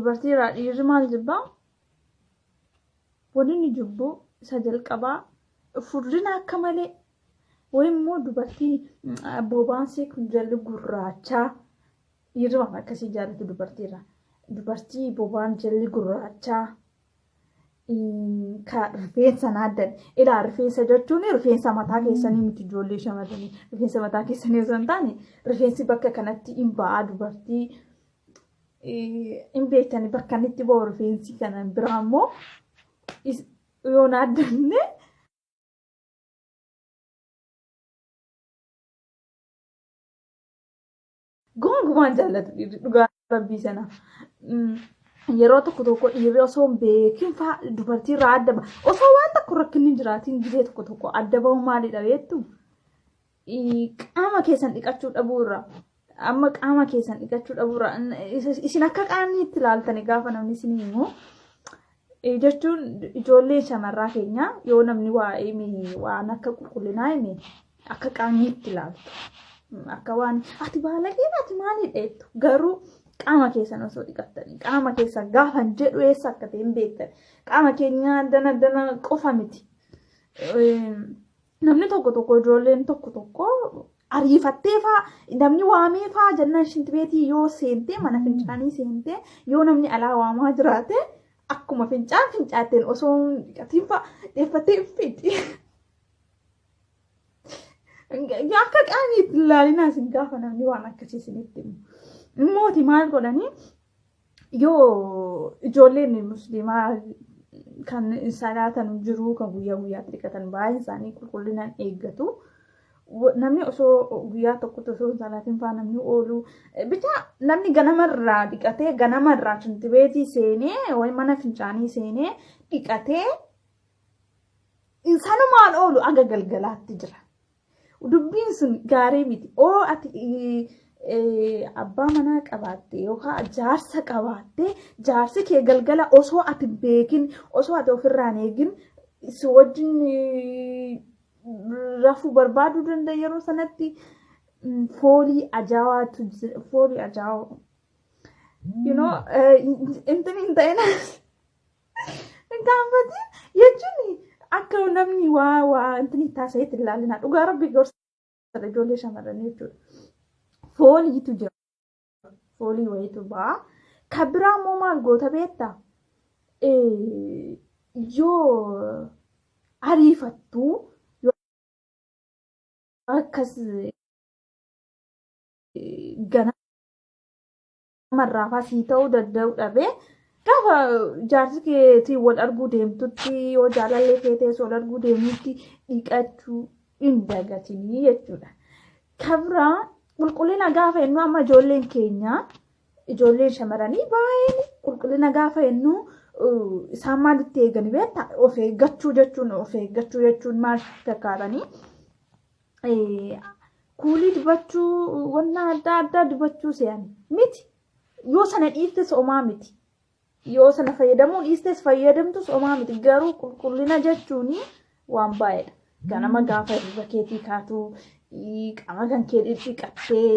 Dubartiirraa dhiirri maal jibbaa? Wanni inni jibbu isa jalqabaa furdina akka malee wayii immoo dubartii bobaansee kun jalli gurraachaa dhiirri waan akkasii jaallatu dubartiirraa. Dubartii bobaan jalli gurraachaa ka rifeensa naaddan ilaa rifeensa jechuun rifeensa mataa keessanii miti ijoollee shamarranii rifeensa mataa keessanii osoo hin taane rifeensi bakka kanatti hin ba'a dubartii hin beektani bakka inni itti ba'u rifeensi kana biraa immoo yoo naaddanne gonkumaan jaallatu dhiirri dhugaa rabbii sana. Yeroo tokko tokko dhiirri osoo hin beekin faa dubartii irraa adda ba'a. Osoo waan tokko rakkinni hin jiraatin gizee tokko tokko adda ba'u maalidha beektu? Qaama keessan dhiqachuu dhabuu irraa. Amma qaama keessan dhiqachuu dhabuu irraa isin akka qaamni itti ilaaltani gaafa namni isin himu. Jechuun ijoollee shamarraa keenya yoo namni waa hime waan akka qulqullinaa hime akka qaamni itti ilaaltu. Akka waan ati baalageen ati maalidha jettu garuu qaama keessan osoo dhiqattanii qaama keessan gaafan jedhu eessa akka ta'e hin beektan. Qaama keenya dana dana qofa miti. Namni tokko tokko ijoolleen tokko tokko ariifattee faa namni waamee faa jennaan shintibeetii yoo seentee mana fincaanii seentee yoo namni alaa waamaa jiraate akkuma fincaan fincaatteen osoo hin dhiqatiin faa dheeffattee fixi. Akka qaanii itti ilaalinaa isin gaafa namni waan akkasii isinitti himu. Immooti maal godhanii yoo ijoolleen musliimaa kan salaatan jiru kan guyyaa guyyaatti dhiqatan baay'een isaanii qulqullinaan eeggatu. Namni osoo guyyaa tokkotti osoo hin salaatin faa namni oolu bicha namni ganamarraa dhiqatee ganamarraa shintibeetii seenee wayi mana fincaanii seenee dhiqatee sanumaan oolu aga galgalaatti jira. Dubbiin sun gaarii miti. Oo ati abbaa manaa qabaatte yookaan jaarsa qabaatte jaarsi kee galgala osoo ati beekin osoo ati ofirraa hin eegin si wajjin rafuu barbaaduu danda'a yeroo sanatti foolii ajaawaatu jira foolii ajaa'oo. You know, intin hin ta'in hin gaanfatin jechuun akka namni waa waa intin taasisetti ilaalina dhugaa rabbi gorsa ijoollee shamarranii jechuudha. Fooliitu jira. Foolii wayiitu ba'a. Kan biraa immoo maal goota beektaa? Yoo ariifattu yoo akkas ganamarraa faa sii ta'uu danda'u dhabee gaafa jaarsi keetiin wal arguu deemtutti yoo jaalallee kee ta'es wal argui deemtutti dhiqachuu hin dagatinii jechuudha. Kan biraa qulqullina gaafa jennu amma ijoolleen keenya ijoolleen shamarranii baay'een qulqullina gaafa jennu isaan maalitti eegani beektaa? Of eeggachuu jechuun of eeggachuu jechuun maal fakkaatanii? Kuulii dibachuu wanna adda addaa dibachuu se'an miti. Yoo sana dhiiftes homaa miti. Yoo sana fayyadamuu dhiistes fayyadamtus homaa miti. Garuu qulqullina jechuun waan baay'eedha. Ganama gaafa hirriba keetii kaatu qaama kan kee dhidhiqattee